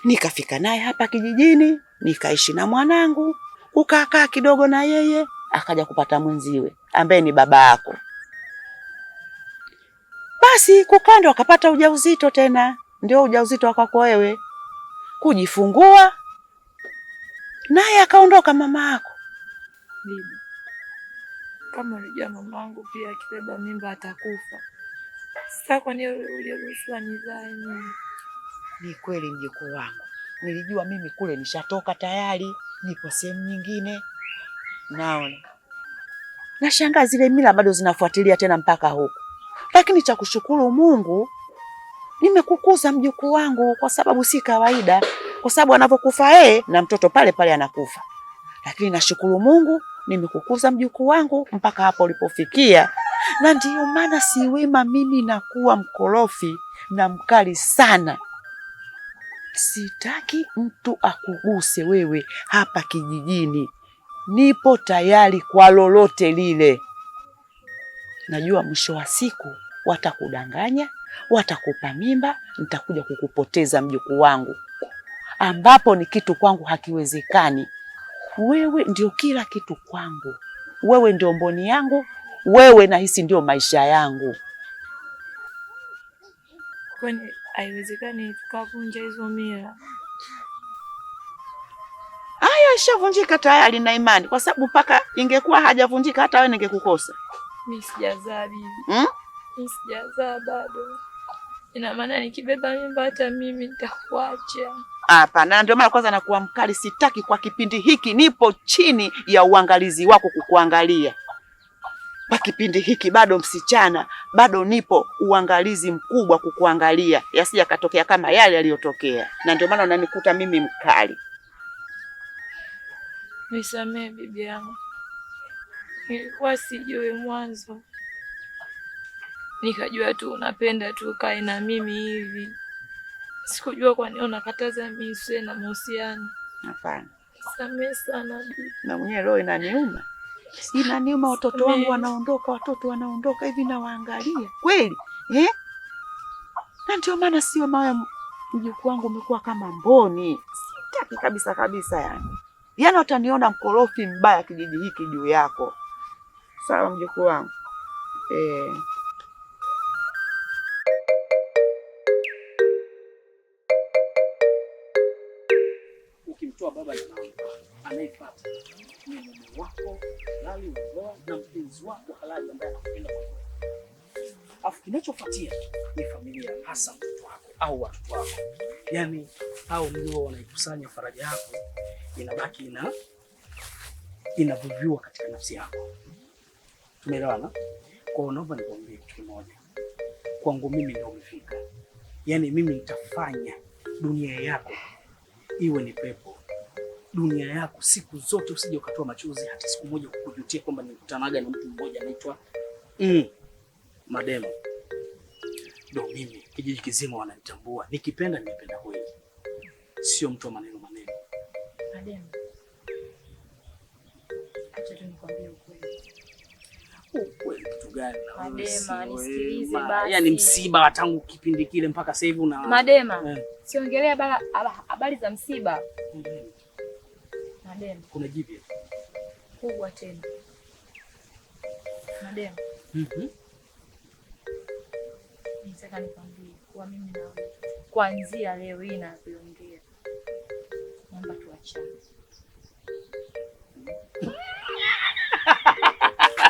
Nikafika naye hapa kijijini, nikaishi na mwanangu, ukakaa kidogo na yeye, akaja kupata mwenziwe ambaye ni baba yako. Basi kukando akapata ujauzito tena, ndio ujauzito wako wewe. Kujifungua naye akaondoka mama yako. Bibi, kama unajua mamangu pia akibeba mimba atakufa. Sasa kwa nini uliruhusu nizae mimi? Ni kweli mjukuu wangu, nilijua mimi kule nishatoka tayari, nipo sehemu nyingine. Naona nashangaa zile mila bado zinafuatilia tena mpaka huku. Lakini cha kushukuru Mungu, nimekukuza mjukuu wangu, kwa sababu si kawaida, kwa sababu anapokufa yeye na mtoto pale pale anakufa. Lakini nashukuru Mungu nimekukuza mjukuu wangu mpaka hapo ulipofikia. Na ndiyo maana si wema mimi nakuwa mkorofi na mkali sana. Sitaki mtu akuguse wewe hapa kijijini. Nipo tayari kwa lolote lile. Najua mwisho wa siku watakudanganya, watakupa mimba, nitakuja kukupoteza mjukuu wangu, ambapo ni kitu kwangu hakiwezekani. Wewe ndio kila kitu kwangu, wewe ndio mboni yangu, wewe nahisi ndio maisha yangu. Kwani haiwezekani tukavunja hizo mila? Haya, ishavunjika tayari na imani, kwa sababu mpaka ingekuwa hajavunjika hata wewe ningekukosa. Mimi sijazaa bibi. Mimi sijazaa bado. Ina maana nikibeba mimba hata mimi nitakuacha. Hapana, ndio maana kwanza nakuwa mkali, sitaki kwa kipindi hiki, nipo chini ya uangalizi wako kukuangalia. Kwa kipindi hiki bado msichana, bado nipo uangalizi mkubwa kukuangalia, yasije yakatokea kama yale yaliyotokea, na ndio maana unanikuta mimi mkali. Nisamee bibi yangu, nilikuwa sijui mwanzo, nikajua tu unapenda tu kae na mimi hivi. Sikujua kwa nini unakataza mimi nisiwe na mahusiano. Hapana. Nisamee sana bibi. Na mwenyewe roho inaniuma. Inaniuma, watoto wangu wanaondoka, watoto wanaondoka hivi nawaangalia. Kweli? Eh? Na ndio maana sio mawe mjukuu wangu umekuwa kama mboni. Sitaki kabisa kabisa yani. Yaani utaniona mkorofi mbaya kijiji hiki juu yako. Sawa mjukuu wangu. Eh. Ukimtoa baba na mama, anayefuata ni mume wako halali wa ndoa na mpenzi wako halali ambaye anakupenda kwa kweli. Alafu kinachofuatia ni familia, hasa mtoto wako au watoto wako. Yaani hao ndio wanaikusanya faraja yako, inabaki inavuviwa katika nafsi yako. Tumeelewana? Kwa hiyo naomba nikwambie kitu kimoja. Kwangu mimi ndio umefika. Yaani mimi nitafanya dunia yako iwe ni pepo. Dunia yako siku zote usije ukatoa machozi hata siku moja kukujutia kwamba nilikutanaga na mtu mmoja anaitwa Mademo. Ndio mimi, kijiji kizima wananitambua. Nikipenda nimependa kweli. Sio mtu wa maneno maneno. Mademo, acha tu nikwambie ukweli. Ukweli kitu gani? Madema, nisikilize basi. Yaani msiba tangu kipindi kile mpaka sasa hivi una Madema, siongelea habari za msiba. Madema, kuna jipya kubwa tena. Madema. Nataka nikwambie kuwa mimi na wewe kuanzia leo hii ninavyoongea, naomba tuachane.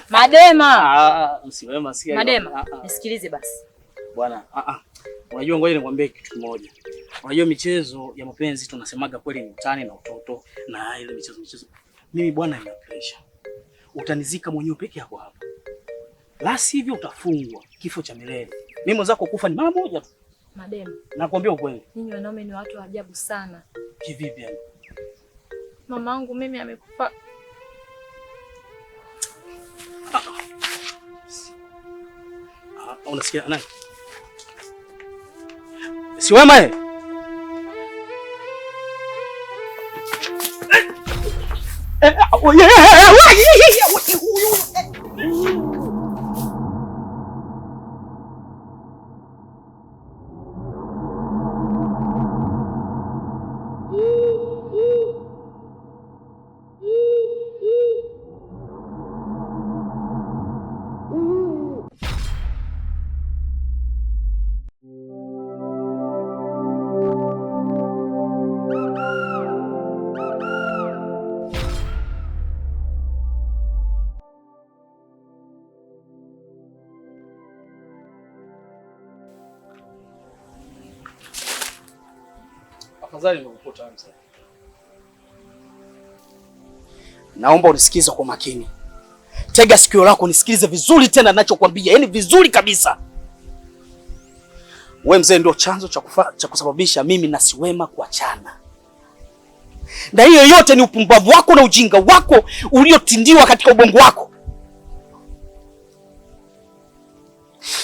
Madema. Usiwema sikia. Madema, nisikilize basi. Bwana, Unajua, ngoja nikwambie kitu kimoja. Unajua michezo ya mapenzi tunasemaga kweli ni utani na utoto na ile michezo. Mimi bwana nina pressure. Utanizika mwenyewe peke yako hapa. La sivyo utafungwa kifo cha milele. Mimi mwenzako kufa ni mara moja tu. Madema, nakwambia ukweli. Ninyi wanaume ni watu wa ajabu sana. Kivipi yani? Mamangu mimi amekufa. Unasikia nani? Si wema eh? Afadhali nimekukuta mzee. Naomba unisikize kwa makini. Tega sikio lako nisikilize vizuri tena ninachokuambia, yaani vizuri kabisa. We mzee ndio chanzo cha kusababisha mimi na Siwema kuachana. Na hiyo yote ni upumbavu wako na ujinga wako uliotindiwa katika ubongo wako.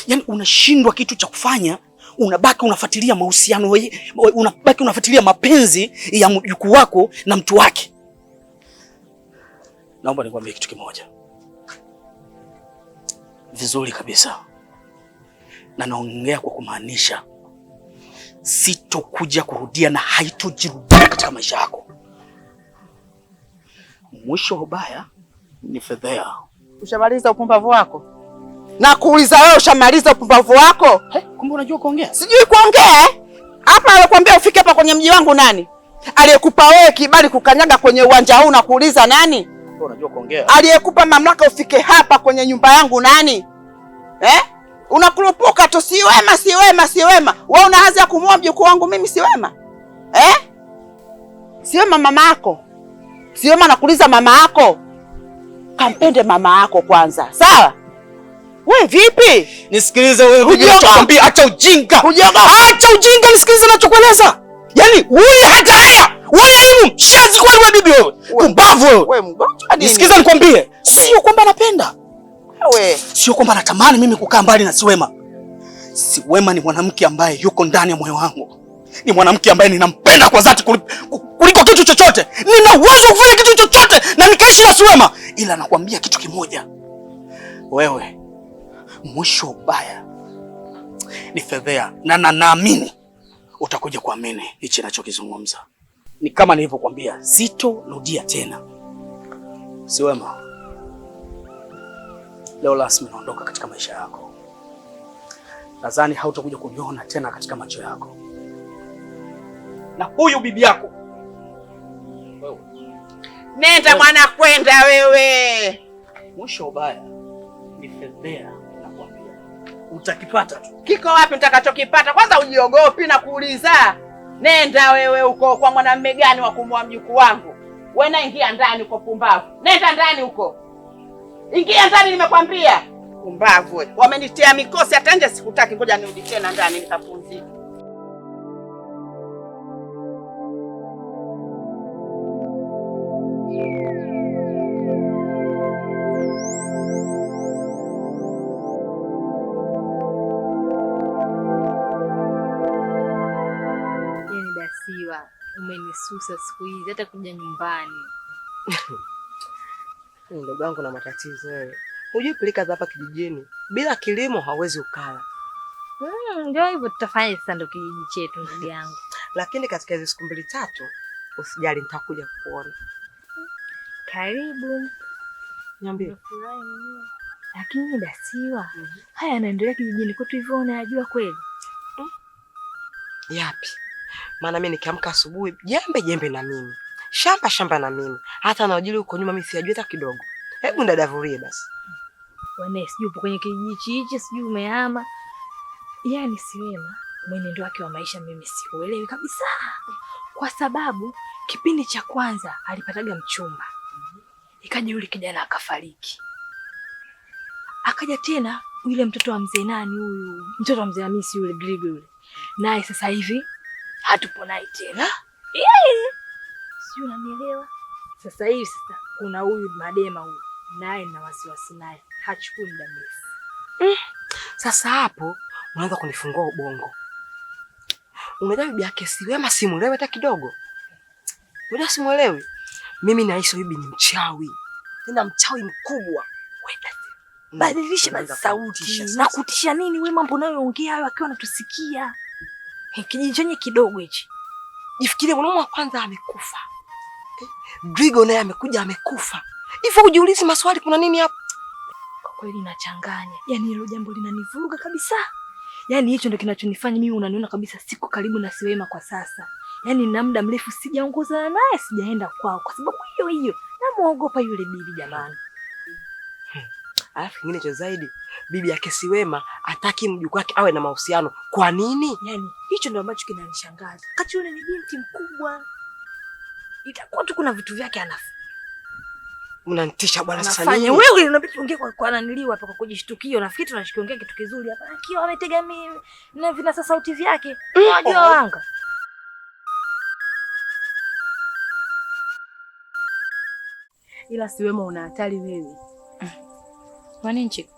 Yaani unashindwa kitu cha kufanya, unabaki unafuatilia mahusiano, unabaki unafuatilia mapenzi ya mjukuu wako na mtu wake. Naomba nikwambie kitu kimoja vizuri kabisa, na naongea kwa kumaanisha, sitokuja kurudia na haitojirudia katika maisha yako. Mwisho ubaya ni fedhea. Ushamaliza upumbavu wako? Nakuuliza wewe, ushamaliza upumbavu wako? Kumbe unajua kuongea? Sijui kuongea eh? Hapa alikwambia ufike hapa kwenye mji wangu nani? Aliyekupa wewe kibali kukanyaga kwenye uwanja huu na kuuliza nani? Unajua kuongea. Aliyekupa mamlaka ufike hapa kwenye nyumba yangu nani? Eh? Unakurupuka tu, si wema, si wema, si wema. Wewe una hazi ya kumuoa mjukuu wangu mimi si wema? Eh? Si wema mama yako. Si wema nakuuliza mama yako. Kampende mama yako kwanza. Sawa? We vipi? Nisikilize wewe, ninachokwambia, acha ujinga. Acha ujinga, nisikilize ninachokueleza. Yaani wewe hata haya, wewe elimu, shazi kweli wewe bibi wewe. Pumbavu wewe. Wewe mgonjwa nini? Nisikilize nikwambie, sio kwamba napenda. Wewe sio kwamba natamani mimi kukaa mbali na Siwema. Siwema ni mwanamke ambaye yuko ndani ya moyo wangu. Ni mwanamke ambaye ninampenda kwa dhati kuliko kitu chochote. Nina uwezo kufanya kitu chochote na nikaishi na Siwema. Ila nakwambia kitu kimoja. Wewe mwisho ubaya ni fedhea, na naamini utakuja kuamini hichi ninachokizungumza. Ni kama nilivyokuambia, sitorudia tena. Siwema, leo rasmi naondoka katika maisha yako. Nadhani hautakuja kuniona tena katika macho yako. Na huyu bibi yako. Wewe. Nenda mwana, kwenda wewe. Mwisho ubaya ni fedhea, nakwambia. Utakipata tu. Kiko wapi nitakachokipata? Kwanza ujiogopi na kuuliza. Nenda wewe huko kwa mwanamume gani wa kumwoa mjukuu wangu? Wewe na ingia ndani huko pumbavu. Nenda ndani huko. Ingia ndani nimekwambia. Pumbavu wewe. Wamenitia mikosi hata nje sikutaki, ngoja nirudi tena ndani nikapumzike. Yaani Dasiwa, umenisusa siku hizi hata kuja nyumbani. Ndugu wangu na matatizo wewe. Hujui pilika za hapa kijijini. Bila kilimo hauwezi ukala. Ndio hivyo tutafanya sasa, ndio kijiji chetu ndugu yangu. Lakini katika hizo siku 2 3 usijali, nitakuja kukuona. Karibu. Niambie. Lakini Dasiwa, haya yanaendelea kijijini kwetu hivyo unayajua kweli? Yapi? Maana mimi nikiamka asubuhi jembe jembe na mimi. Shamba shamba na mimi. Hata na ujili huko nyuma mimi sijajua hata kidogo. Hebu ndadavurie basi. Wane, sijui upo kwenye kijiji hichi, sijui umehama. Yaani Siwema, mwenendo wake wa maisha mimi siuelewi kabisa. Kwa sababu kipindi cha kwanza alipataga mchumba. Ikaja yule kijana akafariki. Akaja tena yule mtoto wa mzee nani huyu? Mtoto wa mzee Hamisi yule Grigo yule. Naye sasa hivi hatupo naye tena. Sijui unanielewa? Sasa hivi sasa kuna huyu Madema huyu. Naye na wasiwasi naye. Hachukui muda mrefu. Sasa hapo unaanza kunifungua ubongo. Unajua bibi yake Siwema simuelewi hata kidogo. Unajua simuelewi? Mimi nahisi bibi ni mchawi. Tena mchawi mkubwa. Badilisha basi sauti. Na kutisha nini wewe, mambo unayoongea hayo akiwa anatusikia? Kijiji chenye kidogo hichi. Jifikirie, mwanaume wa kwanza amekufa. Drigo naye amekuja amekufa. Hivyo hujiulizi maswali kuna nini hapa? Kwa kweli nachanganya. Yaani hilo jambo linanivuruga kabisa. Yaani hicho ndio kinachonifanya mimi unaniona kabisa siko karibu na Siwema kwa sasa. Yaani na muda mrefu sijaongozana naye, sijaenda kwao kwa sababu hiyo hiyo. Namuogopa yule bibi jamani. Alafu kingine cha zaidi, bibi yake Siwema hataki mjukuu wake awe na mahusiano. Kwa nini? Yaani hicho ndio ambacho kinanishangaza. Kati yule ni binti mkubwa. Itakuwa tu kuna vitu vyake anafanya. Unanitisha bwana sasa nini? Wewe unabidi tuongee kwa naniliwa hapa kwa kujishtukia. Nafikiri tunachokiongea kitu kizuri hapa. Akiwa ametega mimi na vinasa sauti vyake. Unajua wanga. Ila Siwema una hatari wewe. Kwa nini Chiko?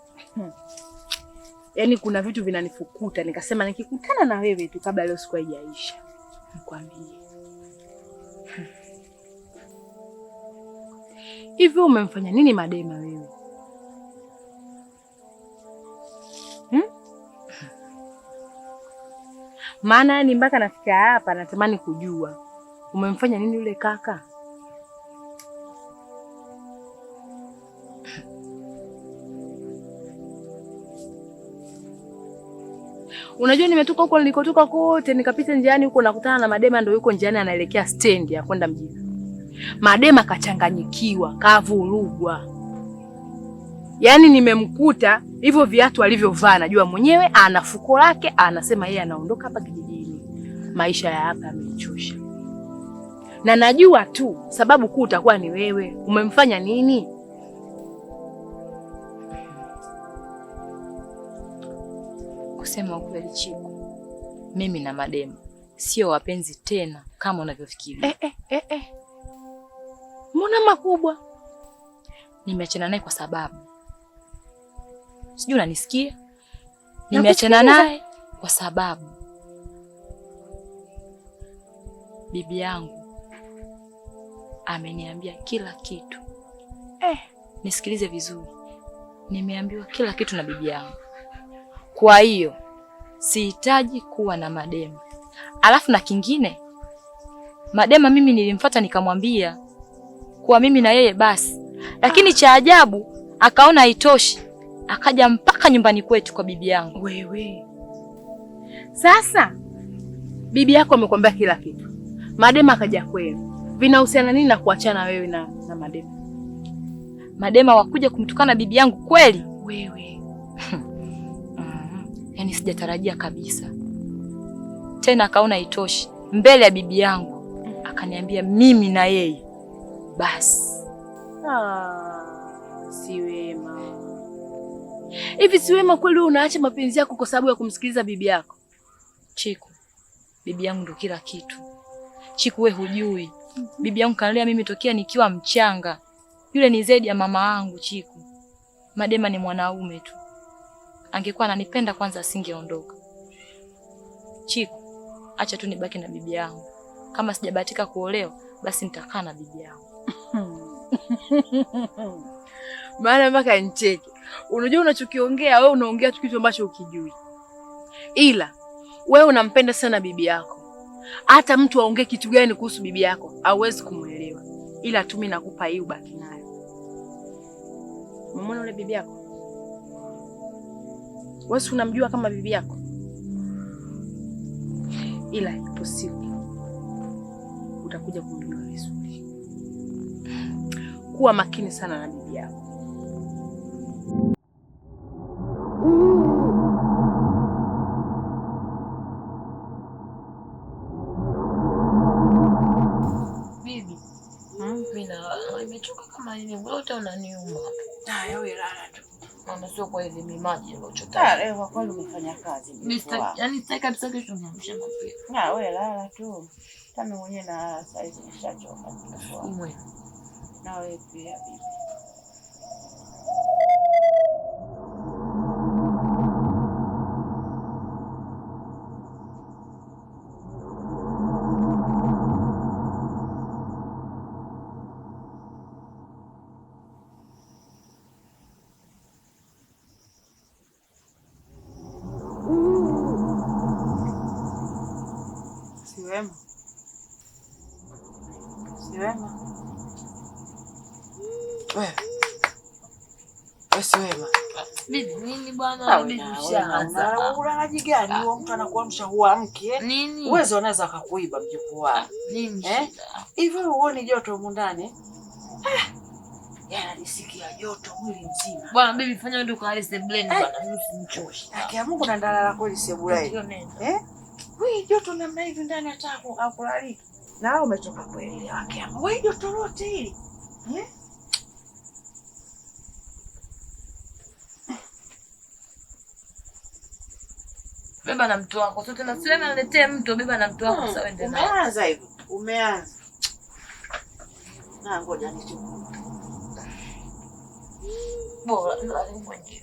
Yaani kuna vitu vinanifukuta, nikasema nikikutana na wewe tu kabla leo siku haijaisha nikwambie. Hivi umemfanya nini Madema wewe? Maana yani mpaka nafika hapa natamani kujua umemfanya nini yule kaka? Unajua nimetoka huko nilikotoka kote, nikapita njiani huko nakutana na Madema, ndio yuko njiani anaelekea stendi ya kwenda mjini. Madema kachanganyikiwa, kavurugwa. Yaani nimemkuta hivyo viatu alivyovaa, najua mwenyewe ana fuko lake, anasema yeye anaondoka hapa kijijini. Maisha ya hapa yamemchosha. Na najua tu sababu kuu utakuwa ni wewe. Umemfanya nini? Kusema ukweli Chiku, mimi na Madema sio wapenzi tena kama unavyofikiria. Mbona makubwa? Nimeachana naye kwa sababu, sijui unanisikia? Nimeachana naye kwa sababu bibi yangu ameniambia kila kitu. Nisikilize vizuri. Nimeambiwa kila kitu na bibi yangu. Kwa hiyo sihitaji kuwa na Madema. Alafu na kingine, Madema mimi nilimfuata nikamwambia kuwa mimi na yeye basi. Lakini cha ajabu akaona haitoshi, akaja mpaka nyumbani kwetu kwa bibi yangu. Wewe. Sasa bibi yako amekwambia kila kitu. Madema akaja kwenu. Vinahusiana nini na kuachana wewe na Madema? Madema wakuja kumtukana bibi yangu kweli? Wewe. Yaani sijatarajia kabisa. Tena akaona haitoshi, mbele ya bibi yangu akaniambia mimi na yeye basi. Si wema. Hivi si wema kweli unaacha mapenzi yako kwa sababu ya kumsikiliza bibi yako? Chiku, bibi yangu ndo kila kitu. Chiku, we hujui. Bibi yangu kanilea mimi tokea nikiwa mchanga. Yule ni zaidi ya mama yangu Chiku. Madema ni mwanaume tu. Angekuwa ananipenda kwanza asingeondoka. Chiku, acha tu nibaki na bibi yangu. Kama sijabahatika kuolewa, basi nitakaa na bibi yangu. Maana mpaka nicheke. Unajua unachokiongea wewe, unaongea tu kitu ambacho ukijui. Ila wewe unampenda sana bibi yako. Hata mtu aongee kitu gani kuhusu bibi yako, hauwezi kumuelewa. Ila tu mimi nakupa hii ubaki nayo. Umeona yule bibi yako? Wewe unamjua kama bibi yako? Ila ipo siku utakuja kumjua vizuri. Kuwa makini sana na bibi yako. Bibi, mimi na nimechoka kama nini, wote unaniuma. Haya, wewe lala tu. Mama, sio kwa hivi maji niliochota. Leo kwa kweli umefanya kazi. Yaani sitaki kabisa kesho niamshe mapema. Na wewe lala tu. Kama mwenyewe na saizi nishachoka. Umwe. Na wewe pia bibi. Siwema. Siwema. Wewe. Wewe Siwema. Bibi nini bwana? Bibi ushaanza. Unalaji gani huo mtu anakuamsha huamke? Nini? Uwezo anaweza akakuiba mjukuu wako. Nini shida? Hivi huoni joto humu ndani? Yana nisikia joto mwili mzima. Bwana bibi fanya ndio kwa sebuleni bwana, mimi usinichoshe. Haki ya Mungu na ndalala kweli sebuleni. Eh? Wewe joto namna hivi ndani hata hakulaliki. Na wewe umetoka kweli leo haki ya Mungu. Wewe joto lote hili. Eh? Beba na mtu wako. Sio tena siwema niletee mtu, beba na mtu wako sasa uende naye. Umeanza hivyo. Umeanza. Na ngoja nichukue. Bora nilale mwenyewe.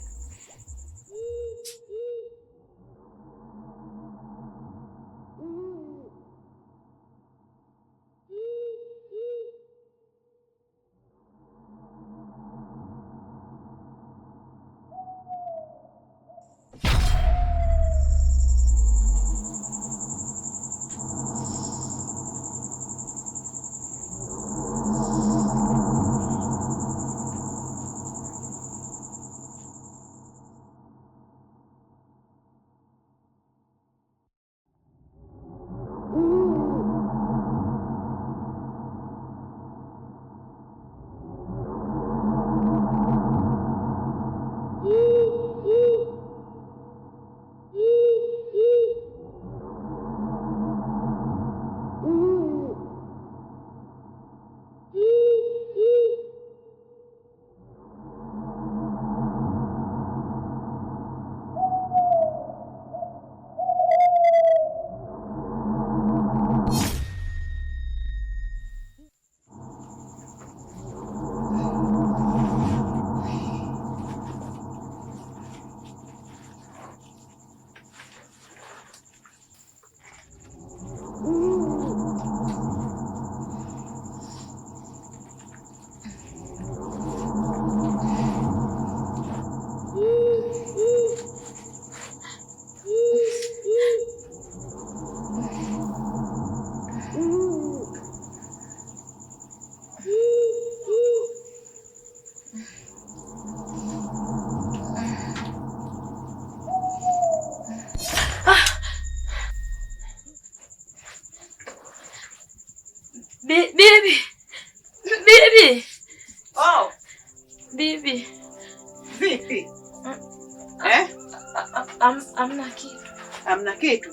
Bibi. Bibi. Oh. Bibi. Vipi? Eh? Amna kitu. Amna kitu?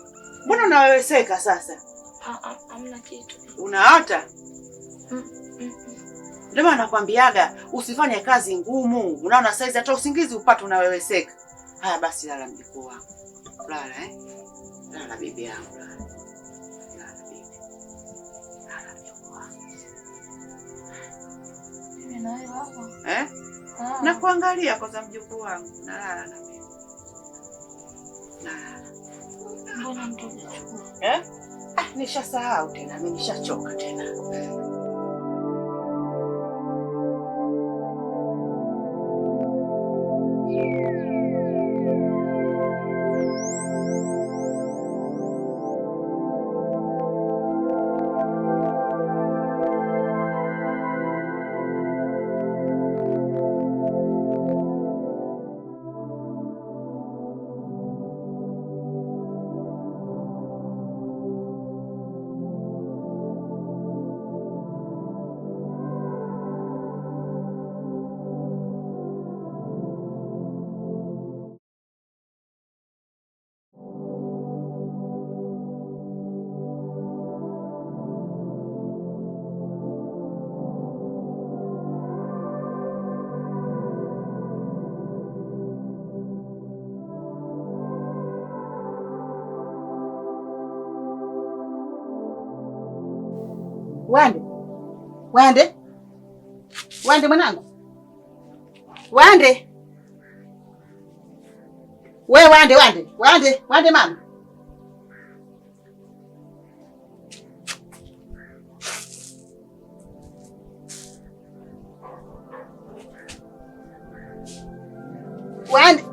Mbona unaweweseka sasa? Amna kitu. Unaota? Ndio maana nakwambiaga usifanye kazi ngumu. Unaona saizi hata usingizi upate unaweweseka. Haya basi lala mjukuu wangu. Lala eh? Lala bibi yangu. Lala. Lala bibi. Lala mjukuu wangu. Bibi na wewe hapo? Eh? Na kuangalia kwanza mjukuu wangu. Nalala na mimi. Nalala. Mbona mtu hujachukua? Eh? Ah, nishasahau tena, mimi nishachoka tena. Wande. Wande. Wande mwanangu. Wande. We Wande, Wande. Wande, Wande mama. Wande.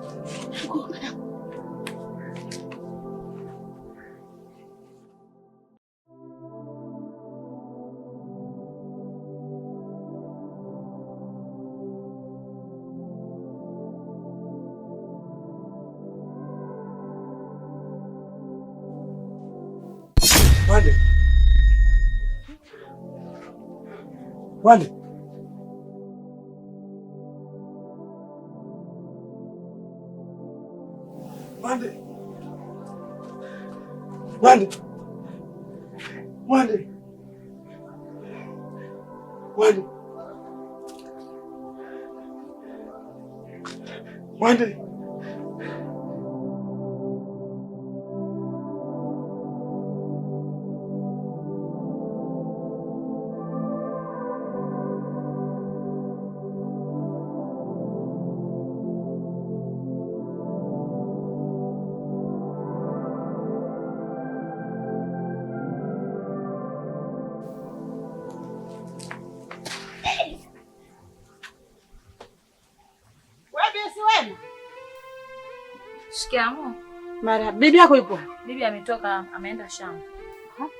Wande. Wande. Wande. Wande. Wande. Wande. Wande. Shikamoo. Mara bibi yako yupo? Bibi ametoka ameenda shamba.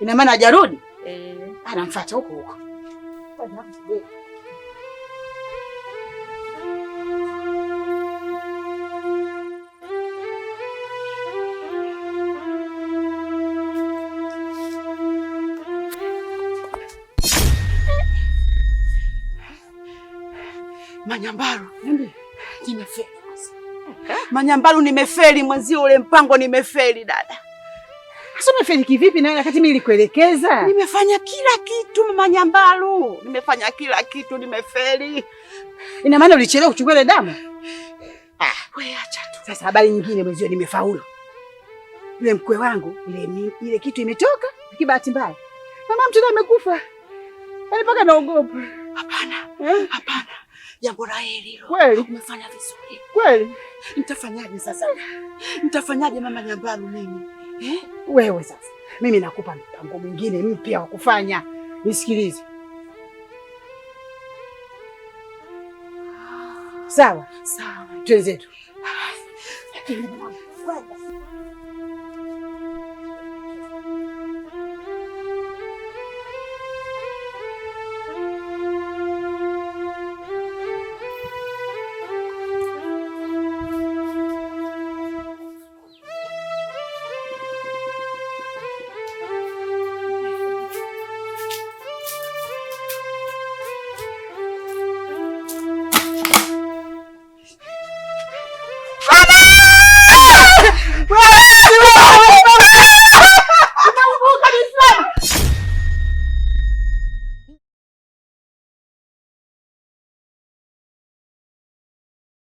Ina maana hajarudi? Eh. Anamfuata huko huko. Manyambaru. Nimefeli. Manyambaru nimefeli mwenzio, ule mpango nimefeli dada. Sasa umefeli kivipi na wakati mimi nilikuelekeza? Nimefanya kila kitu Manyambaru. Nimefanya kila kitu nimefeli. Ina maana ulichelewa kuchukua ile damu? Ah, wewe acha tu. Sasa habari nyingine mwenzio, nimefaulu. Yule mkwe wangu ile kitu imetoka, lakini bahati mbaya mama mtoto amekufa. Yaani mpaka naogopa. Hapana. Hapana. Jambo la heri hilo. Kweli? Umefanya vizuri. Kweli? Nitafanyaje sasa? Nitafanyaje mama Nyambaru mimi? Eh? Wewe sasa, mimi nakupa mpango mwingine mpya wa kufanya. Nisikilize. Sawa? Sawa. Twenzetu.